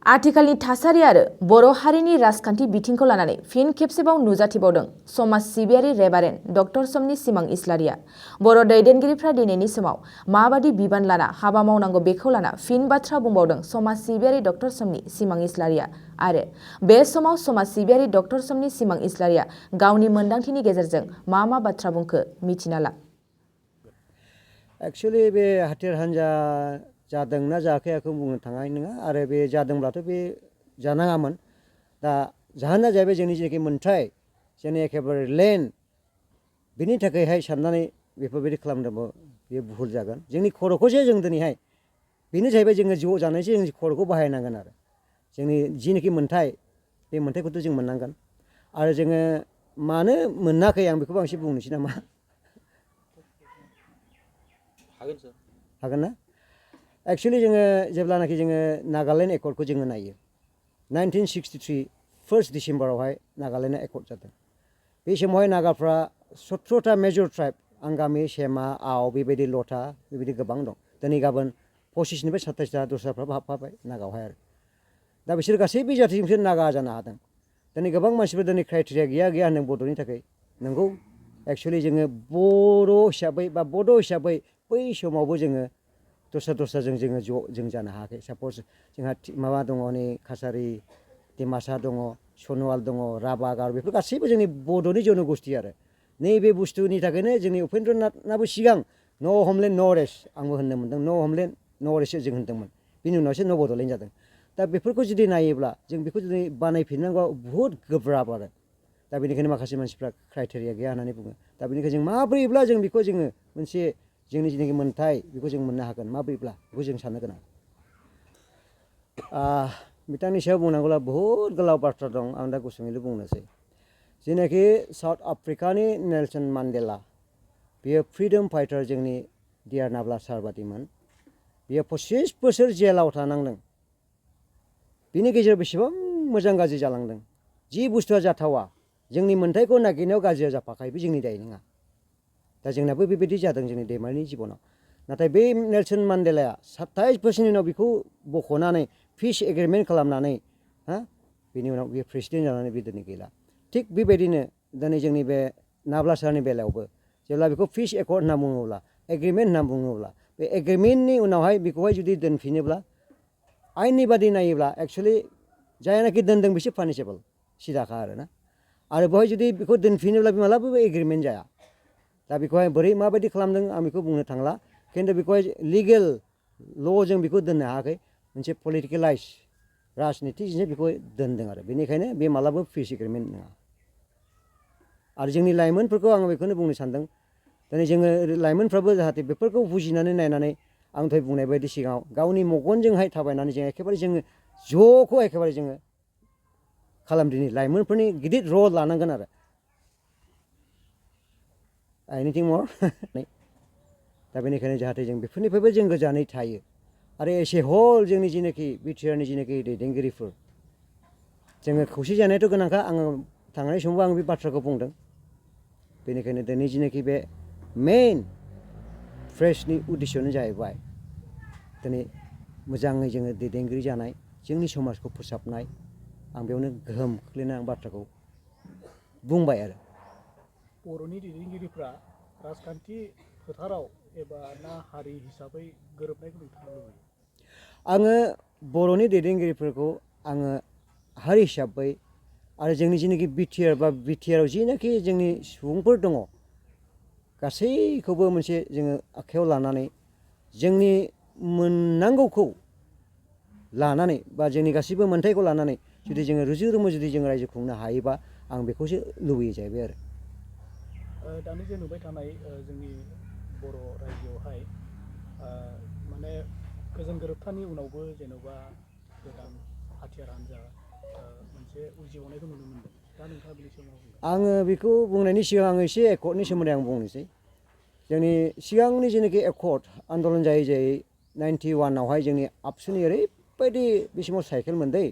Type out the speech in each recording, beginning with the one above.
आथिखालनि थासारि आरो बर' हारिनि राजखान्थि बिथिंखौ लानानै फिन खेबसेबाव नुजाथिबावदों समाज सिबियारि रेभारेन्ड डक्टर समनि सिमां इस्लारिया। बर' दैदेनगिरिफ्रा दिनैनि समाव माबादि बिबान लाना हाबा मावनांगौ बेखौ लाना फिन बाथ्रा बुंबावदों समाज सिबियारि डक्टर समनि सिमां इस्लारिया। आरो बे समाव समाज सिबियारि डक्टर समनि सिमां इस्लारिया गावनि मोन्दांथिनि गेजेरजों मा बाथ्रा बुंखो मिथिना ला। एक्चुअली बे हाथियार हान्जा जादोंना जायाखै आंखौ बुंनो थांनाय नङा आरो बे जादोंब्लाथ' बे जानाङामोन। दा जाहोना जाहैबाय जोंनि जेखि मोन्थाय जोंनि एखेबारे लेन्ड बिनि थाखायहाय साननानै बेफोरबायदि खालामदोंबो बे भुल जागोन। जोंनि खर'खौसो जों दिनैहाय बेनो जाहैबाय जोङो ज' जानायसो जों खर'खौ बाहायनांगोन आरो जोंनि जिनिखि मोन्थाय बे मोन्थायखौथ' जों मोननांगोन। आरो जोङो मानो मोनाखै आं बेखौबो आं एसे बुंनोसै नामा? हागोन ना? एक्चुअली जोङो जेब्लानाखि जोङो नागालेण्ड एकर्डखौ जोङो नायो 1963 1 डिसेम्बरावहाय नागालेण्ड एकर्ड जादों। बे समावहाय नागाफ्रा 17टा मेजर ट्राइब आंगामि, सेमा, आव बेबायदि लटा बेबायदि गोबां दं। दिनै गाबोन 25निफ्राय 27टा दस्राफ्राबो हाबफाबाय नागावहाय आरो दा बिसोर गासैबो जाथिजोंसो नागा जानो हादों। दिनै गोबां मानसिफोर दिनै क्राइटेरिया गैया होनदों बड'नि थाखाय। नंगौ एक्चुअली जोङो बर' हिसाबै बा बड' हिसाबै बै समावबो जोङो दस्राजों जों जानो हायाखै। साप'ज जोंहा माबा दङ नै कासारि, डिमासा दङ, सन'वाल दङ, राभा, गार बेफोर गासैबो जोंनि बड'नि जन'गोष्ठि आरो नैबे बुस्थुनि थाखायनो जोंनि उपेन्द्रनाथनाबो सिगां न' हमलेण्ड न' रेस्ट आंबो होननो मोनदों। न' हमलेण्ड न' रेस्ट जों होनदोंमोन। बिनि उनावसो न' बड'लेण्ड जादों। दा बेफोरखौ जुदि नायोब्ला जों बेखौ जुदि बानायफिननांगौआ बुहुद गोब्राब आरो दा बेनिखायनो माखासे मानसिफ्रा क्राइटेरिया गैया होननानै बुङो। दा बेनिखायनो जों माब्रैब्ला जों बेखौ जोङो मोनसे जोंनि जिनिखि मोन्थाय बेखौ जों मोननो हागोन माब्रैब्ला बेखौ जों साननो गोनां। बिथांनि सायाव बुंनांगौब्ला बहुद गोलाव बाथ्रा दं। आं दा गुसुङैल' बुंनोसै। जेनाखि साउथ आफ्रिकानि नेलसन मान्डेला बियो फ्रिडम फाइटार जोंनि डियार नाब्ला सार बादिमोन। बियो 25 बोसोर जेलाव थानांदों। बिनि गेजेराव बेसेबां मोजां गाज्रि जालांदों। जि बुस्थुआ जाथावा जोंनि मोन्थायखौ नागिरनायाव गाज्रिया जाफाखायो बे जोंनि दाय नङा। दा जोंनाबो बेबायदि जादों जोंनि दैमारिनि जिबनाव। नाथाय बे नेलसन मान्डेलाया 27 बोसोरनि उनाव बेखौ बख'नानै पिस एग्रिमेन्ट खालामनानै बिनि उनाव बियो प्रेसिडेन्ट जानानै बे दिनै गैला। थिग बेबायदिनो दिनै जोंनि बे नाब्ला सारनि बेलायावबो जेब्ला बेखौ पिस एकर्ड होनना बुङोब्ला एग्रिमेन्ट होनना बुङोब्ला बे एग्रिमेन्टनि उनावहाय बेखौहाय जुदि दोनफिनोब्ला आयेननि बादि नायोब्ला एक्चुअलि जायनाखि दोनदों बिसोर पानिसेबल सिदाखा आरोना। आरो बेवहाय जुदि बेखौ दोनफिनोब्ला मालाबाबो एग्रिमेन्ट जाया। दा बेखौहाय बोरै माबायदि खालामदों आं बेखौ बुंनो थांला। खिन्थु बेखौहाय लिगेल ल'जों बेखौ दोननो हायाखै। मोनसे पलिटिकेलाइज राजनितिजोंसो बेखौ दोनदों आरो बेनिखायनो बे मालाबाबो पिस एग्रिमेन्ट नङा। आरो जोंनि लाइमोनफोरखौ आं बेखौनो बुंनो सानदों। दिनै जोङो लाइमोनफ्राबो जाहाथे बेफोरखौ बुजिनानै नायनानै आं दहाय बुंनाय बायदि सिगाङाव गावनि मेगनजोंहाय थाबायनानै जों एखेबारे जोङो ज'खौ एखेबारे जोङो खालामदिनि लाइमोनफोरनि गिदिर रल लानांगोन आरो एनिथिं मर दा बेनिखायनो जाहाथे जों बेफोरनिफ्रायबो जों गोजानै थायो। आरो एसे हल जोंनि जिनाखि बिटिआरनि जिनाखि दैदेनगिरिफोर जोङो खौसे जानायाथ' गोनांखा। आङो थांनाय समावबो आं बे बाथ्राखौ बुंदों। बेनिखायनो दिनै जिनाखि बे मेइन प्रेसनि उद्देश्यआनो जाहैबाय दिनै मोजाङै जोङो दैदेनगिरि जानाय जोंनि समाजखौ फोसाबनाय। आं बेयावनो गोहोम खोख्लैनाय आं बाथ्राखौ बुंबाय आरो बर'नि दैदेनगिरिफ्रा राजखान्थि फोथाराव एबा ना हारि हिसाबै गोरोबनायखौ नोंथाङा लुबैयो? आङो बर'नि दैदेनगिरिफोरखौ आङो हारि हिसाबै आरो जोंनि जिनाखि बिटिआराव जिनाखि जोंनि सुबुंफोर दङ गासैखौबो मोनसे जोङो आखायाव लानानै जोंनि मोननांगौखौ लानानै बा जोंनि गासैबो मोन्थायखौ लानानै जुदि जोङो रुजु रुमु जुदि जों रायजो खुंनो हायोबा आं बेखौसो लुबैयो जाहैबाय आरो दानि जे नुबाय थानाय जोंनि बर' रायजोआवहाय माने गोजोन गोरोबथानि उनावबो जेन'बा गोदान हाथियार हान्जा मोनसे उजिबावनायखौ नुनो मोनदों। दा नोंथाङा बेनि सायाव मा बुंगोन? आङो बेखौ बुंनायनि सिगां आङो एसे एकर्डनि सोमोन्दै आं बुंनोसै। जोंनि सिगांनि जेनाखि एकर्ड आन्दलन जायै जायै 91आवहाय जोंनि आबसुनि ओरैबायदि बे समाव साइकेल मोनदै।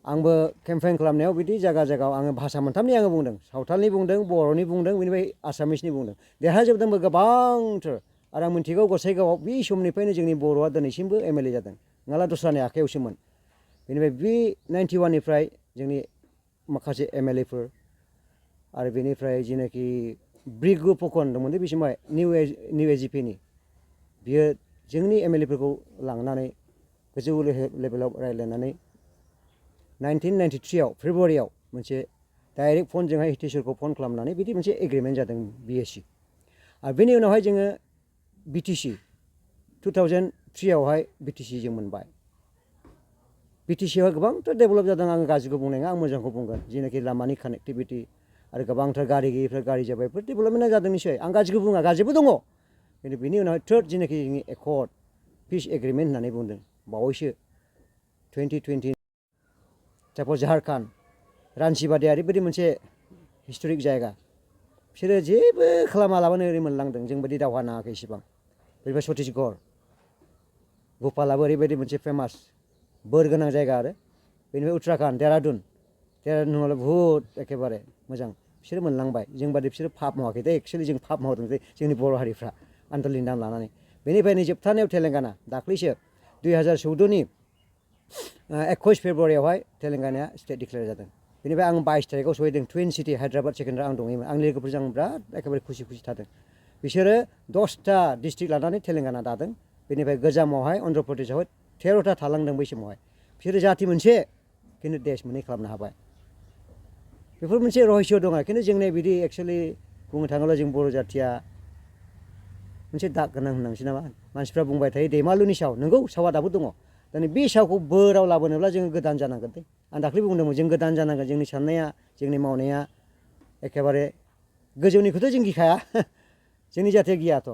आंबो केम्पेइन खालामनायाव बिदि जायगा जायगायाव आङो भाषा मोनथामनि आङो बुंदों। सावथालनि बुंदों, बर'नि बुंदों, बेनिफ्राय आसामिसनि बुंदों। देरहाजोबदोंबो गोबांथार। आरो आं मिथिगौ गसाइगावआव बे समनिफ्रायनो जोंनि बर'आ दिनैसिमबो एमएलए जादों। नङाब्ला दस्रानि आखायावसोमोन। बेनिफ्राय B91 निफ्राय जोंनि माखासे MLA फोर आरो बेनिफ्राय जेनाखि ब्रिगु फकन दंमोन बे समाव निउ AGP नि बियो जोंनि MLA फोरखौ लांनानै गोजौ लेभेलाव रायज्लायनानै 1993 आव फेब्रुवारियाव मोनसे डाइरेक्ट फनजोंहाय हितेश्वरखौ फन खालामनानै बिदि मोनसे एग्रिमेन्ट जादों BSc आरो बेनि उनावहाय जोङो BTC 2003 आवहाय BTC जों मोनबाय BTC आवहाय गोबांथार डेभेलप जादों आङो गाज्रिखौ बुंनाय नङा आं मोजांखौ बुंगोन जेनाखि लामानि कानेक्टिभिटि आरो गोबांथार गारि गैयिफ्रा गारि जाबाय बेफोर डेभेलपमेन्टआ जादों निश्चय आं गाज्रिखौ बुङा गाज्रिबो दङ खिन्थु बेनि उनावहाय थार्ड जेनाखि जोंनि एकर्ड पिस एग्रिमेन्ट होननानै बुंदों बावैसो 2020 तारपर झारखन्ड रान्चि ओरैबायदि मोनसे हिस्टरिक जायगा बिसोरो जेबो खालामालाबानो ओरै मोनलांदों जोंबायदि दावहा नाङाखै इसिबां बेनिफ्राय छत्तीसगढ़ भोपालाबो ओरैबायदि मोनसे फेमास बोर गोनां जायगा आरो बेनिफ्राय उत्तराखन्ड देहरादुन हले बुहुत एखेबारे मोजां बिसोरो मोनलांबाय जोंबादि बिसोरो फाप मावाखै दे एक्सुवेलि जों फाप मावदों दे जोंनि बर' हारिफ्रा आन्दालिन नाम लानानै बेनिफ्राय नै जोबथानायाव तेलेंगाना दाख्लैसो 2014 नि 21 फेब्रुवारियावहाय तेलेंगानाया स्टेट डिक्लेयार जादों बेनिफ्राय आं 22 तारिखआव सहैदों टुइन सिटि हायद्राबाद सेकेन्डाराव आं दङमोन आंनि लोगोफोरजों आं बिराद एखेबारे खुसि थादों बिसोरो 10टा डिस्ट्रिक्ट लानानै तेलेंगाना दादों बेनिफ्राय गोजामावहाय अन्ध्र प्रदेशआवहाय 13टा थालांदों बै समावहाय बिसोरो जाथि मोनसे खिन्थु देश मोननै खालामनो हाबाय बेफोर मोनसे रहस्य दङ खिन्थु जोंनि बिदि एक्सुवेलि बुंनो थाङोब्ला जों बर' जाथिया मोनसे दाग गोनां होननांसै नामा मानसिफ्रा बुंबाय थायो दैमालुनि साव नंगौ सावा दाबो दङ दानि बे सावखौ बोराव लाबोनोब्ला जोङो गोदान जानांगोन दे आं दाख्लैबो बुंदोंमोन जों गोदान जानांगोन जोंनि साननाया जोंनि मावनाया एखेबारे गोजौनिखौथ' जों गिखाया जोंनि जाथिया गियाथ'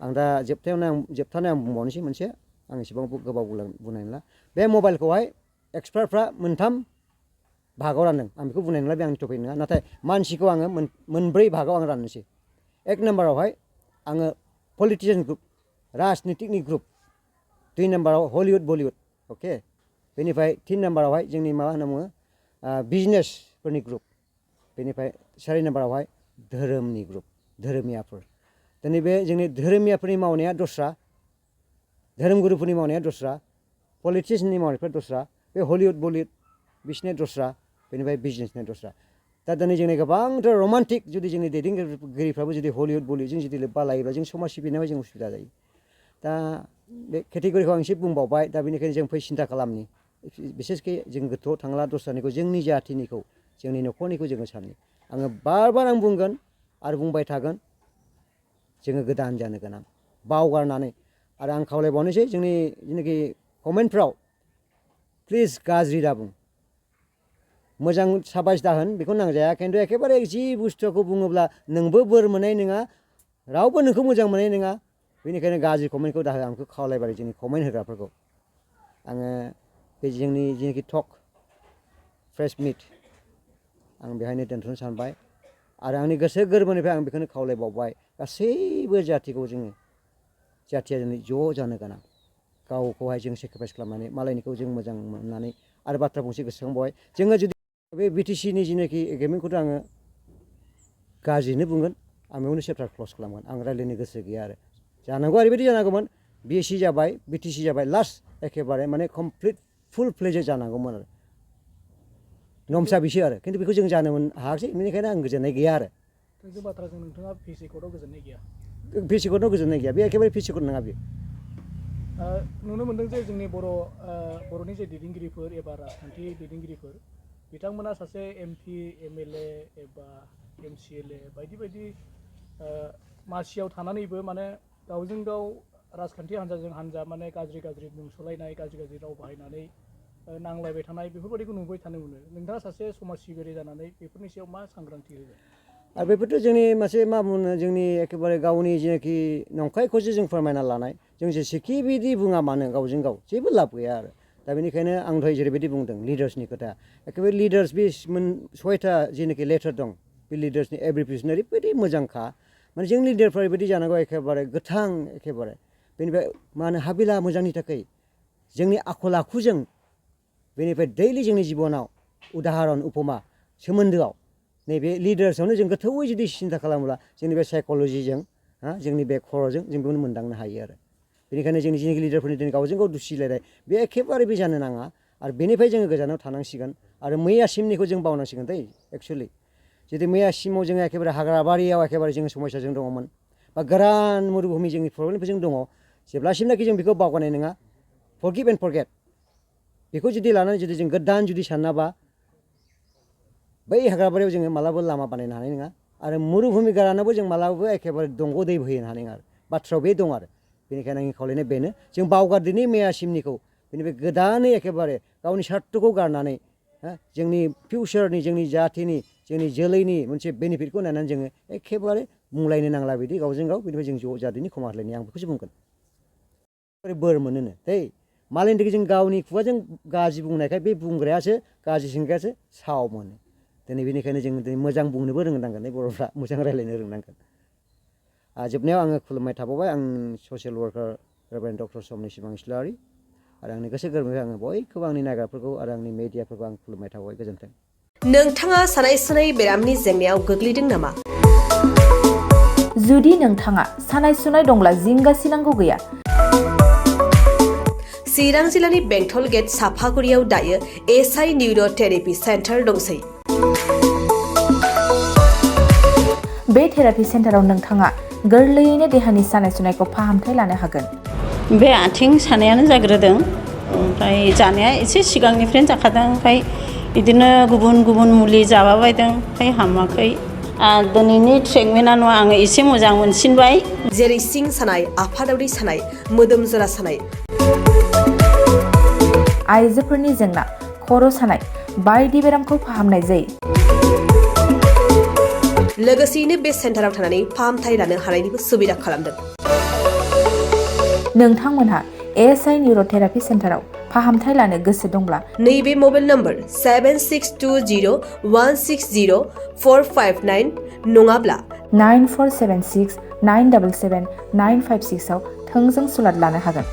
आं दा जोबथानायाव आं बुंबावनोसै मोनसे आं एसेबां गोबाव बुंनाय नंला बे मबाइलखौहाय एक्सपार्टफ्रा मोनथाम भागाव रानदों आं बेखौ बुंनाय नंला बे आंनि टपिक नङा नाथाय मानसिखौ आङो मोनब्रै भागाव आं राननोसै एक नाम्बारावहाय आङो पलिटिशियान ग्रुप राजनितिकनि ग्रुप 2 नाम्बाराव हलिउड बलिउड अके बेनिफ्राय 3 नाम्बारावहाय जोंनि मा होनना बुङो बिजनेसफोरनि ग्रुप बेनिफ्राय 4 नाम्बारावहाय धोरोमनि ग्रुप धोरोमियाफोर दिनै बे जोंनि धोरोमियाफोरनि मावनाया दस्रा धोरोमगुरुफोरनि मावनाया दस्रा पलिटिशियाननि मावनायफ्रा दस्रा बे हलिउड बलिउड बिसोरनिया दस्रा बेनिफ्राय बिजनेसनिया दस्रा दा दिनै जोंनि गोबांथार रमान्टिक जुदि जोंनि दैदेनगिरिफ्राबो जुदि हलिउड बलिउडजों जुदि लोब्बा लायोब्ला जों समाज सिबिनायाव जों उसुबिदा जायो दा बे केटेगरिखौ आं एसे बुंबावबाय दा बेनिखायनो जों फै सिन्था खालामनि बिसेसके जों गोथौआव थांला दस्रानिखौ जोंनि जाथिनिखौ जोंनि न'खरनिखौ जोङो साननि आङो बार आं बुंगोन आरो बुंबाय थागोन जोङो गोदान जानो गोनां बावगारनानै आरो आं खावलायबावनोसै जोंनि जेनाखि कमेन्टफ्राव प्लिज गाज्रि दाबुं मोजां साबायस दाहोन बेखौ नांजाया खिन्थु एखेबारे जि बुस्थुखौ बुङोब्ला नोंबो बोर मोननाय नङा रावबो नोंखौ मोजां मोननाय नङा बेनिखायनो गाज्रि कमेन्टखौ दाहो आं बेखौ खावलायबाय जोंनि कमेन्ट होग्राफोरखौ आङो बे जोंनि जेनाखि टक प्रेस मिट आं बेहायनो दोनथ'नो सानबाय आरो आंनि गोसो गोरबोनिफ्राय आं बेखौनो खावलायबावबाय गासैबो जाथिखौ जोङो जाथिया जोंनि ज' जानो गोनां गावखौहाय जों सेक्रिफाइस खालामनानै मालायनिखौ जों मोजां मोननानै आरो बाथ्रा बुंसे गोसोखांबावबाय जोङो जुदि बे BTCनि जेनाखि एग्रिमेन्टखौथ' आङो गाज्रिनो बुंगोन आं बेयावनो चेप्टार क्लस खालामगोन आं रायज्लायनो गोसो गैया आरो जानांगौ ओरैबायदि जानांगौमोन BSc जाबाय BTC जाबाय लास्ट एखेबारे माने कमप्लिट फुल फ्लेजेड जानांगौमोन आरो नमसा बिसो आरो खिन्थु बेखौ जों जानो हायाखिसै बेनिखायनो आं गोजोननाय गैया आरो थोंजों बाथ्राजों नोंथाङा पिसि कर्टआव गोजोननाय गैया पिसि कर्टआव गोजोननाय गैया बे एखेबारे पिसि कर्ट नङा बेयो नुनो मोनदों जे जोंनि बर'नि जे दैदेनगिरिफोर एबा राजखान्थि दैदेनगिरिफोर बिथांमोना सासे MP MLA एबा MCLA बायदि बायदि मासियाव थानानैबो माने गावजों गाव राजखान्थि हान्जाजों हान्जा माने गाज्रि मुंसलायनाय गाज्रि राव बाहायनानै नांलायबाय थानाय बेफोरबायदिखौ नुबाय थानो मोनो नोंथाङा सासे समाज सिबियारि जानानै बेफोरनि सायाव मा सांग्रांथि होगोन आरो बेफोरथ' जोंनि मोनसे मा बुङो जोंनि एखेबारे गावनि जेनाखि नंखायखौसो जों फोरमायना लानाय जों जेसेखि बिदि बुङा मानो गावजों गाव जेबो लाब गैया आरो दा बेनिखायनो आं दहाय जेरैबायदि बुंदों लिडार्सनि खोथा एखेबारे लिडार्स बे 6टा जेनाखि लेटार दं बे लिडार्सनि एब्रिभिएसन ओरैबायदि मोजांखा माने जों लिडारफ्रा ओरैबायदि जानांगौ एखेबारे गोथां एखेबारे बेनिफ्राय मा होनो हाबिला मोजांनि थाखाय जोंनि आखल आखुजों बेनिफ्राय दैलि जोंनि जिबनाव उदाहरन उपमा सोमोन्दोआव नैबे लिडार्सआवनो जों गोथौवै जुदि सिन्था खालामोब्ला जोंनि बे साइक'लजिजों जोंनि बे खर'जों जों बेखौनो मोनदांनो हायो आरो बेनिखायनो जोंनि जिखि लिडारफोरनि दिनै गावजों गाव दुसिलायनाय बे एखेबारे बे जानो नाङा आरो बेनिफ्राय जोङो गोजानाव थानांसिगोन आरो मैयासिमनिखौ जों बावनांसिगोन दै एक्सुवेलि जुदि मैयासिमाव जोङो एखेबारे हाग्राबारियाव एखेबारे जोङो समस्याजों दङमोन बा गोरान मरुभूमि जोंनि प्रब्लेमफोर जों दङ जेब्लासिमनाखि जों बेखौ बावगारनाय नङा फरगिभ एन्ड फरगेट बेखौ जुदि लानानै जुदि जों गोदान जुदि सानाबा बै हाग्राबारियाव जोङो मालाबा लामा बानायनो हानाय नङा आरो मरुभूमि गोरानावबो जों मालाबाबो एखेबारे दंग' दै बोहैनो हानाय नङा आरो बाथ्रायाव बे दं आरो बेनिखायनो आंनि खावलायनाय बेनो जों बावगारदिनि मैयासिमनिखौ बेनिफ्राय गोदानै एखेबारे गावनि स्वार्थखौ गारनानै जोंनि फिउचारनि जोंनि जाथिनि जोंनि जोलैनि मोनसे बेनिफिटखौ नायनानै जोङो एखेबारे बुंलायनो नांला बिदि गावजों गाव बेनिफ्राय जों ज' जादिनि खमा होलायनाय आं बेखौसो बुंगोन बोर मोनोनो दै मालायनि थाखाय जों गावनि खुगाजों गाज्रि बुंनायखाय बे बुंग्रायासो गाज्रि सोंग्रायासो साव मोनो दिनै बेनिखायनो जों दिनै मोजां बुंनोबो रोंनांगोन बर'फ्रा मोजां रायज्लायनो रोंनांगोन जोबनायाव आङो खुलुमनाय थाबावबाय आं ससियेल वार्कार रेभारेन्ड डक्टर समनि सिमां इस्लारि आरो आंनि गोसो गोरबोनिफ्राय आङो बयखौबो आंनि नायग्राफोरखौ आरो आंनि मेडियाफोरखौ आं खुलुमनाय थाबावबाय गोजोन्थों नोंथाङा सानाय सुनाय बेरामनि जेंनायाव गोग्लैदों नामा जुदि नोंथाङा सानाय सुनाय दंब्ला जिंगासिनांगौ गैया चिरां जिल्लानि बेंटल गेट साफागुरियाव दायो एसआइ निउर' थेरापि सेन्टार दंसै बे थेरापि सेन्टाराव नोंथाङा गोरलैयैनो देहानि सानाय सुनायखौ फाहामथाय लानो हागोन बे आथिं सानायानो जाग्रोदों ओमफ्राय जानाया एसे सिगांनिफ्रायनो जाखादों ओमफ्राय बिदिनो गुबुन गुबुन मुलि जाबाबायदों ओमफ्राय हामाखै दिनैनि ट्रिटमेन्टआ आङो एसे मोजां मोनसिनबाय जेरै सिं सानाय आफादावरि सानाय मोदोम जरा सानाय आइजोफोरनि जेंना खर' सानाय बायदि बेरामखौ फाहामनाय जायो लोगोसेयैनो बे सेन्टाराव थानानै फाहामथाय लानो हानायनिबो सुबिदा खालामदों नोंथांमोनहा एएसआइ निउर' थेरापि सेन्टाराव फाहामथाय लानो गोसो दंब्ला नैबे मबाइल नम्बर 7620160459 नङाब्ला 9476977956 आव थोंजों सुलाद लानो हागोन